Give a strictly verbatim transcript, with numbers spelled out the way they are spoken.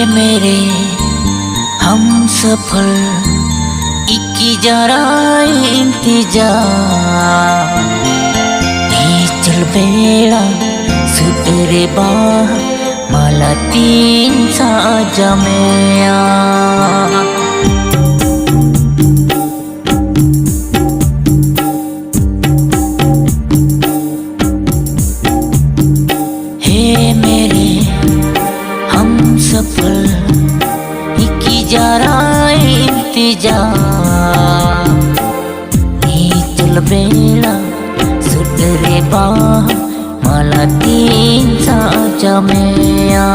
मेरे हम सफर, इक्की जरा इंतजार। ये चल बेड़ा सुतरे बा, माला तीन सा जमेया। हे मेरे हम सफर, इक्की जरा इंतजार। नी चल बेड़ा सुतरे बा, माला तीन सा जमेया।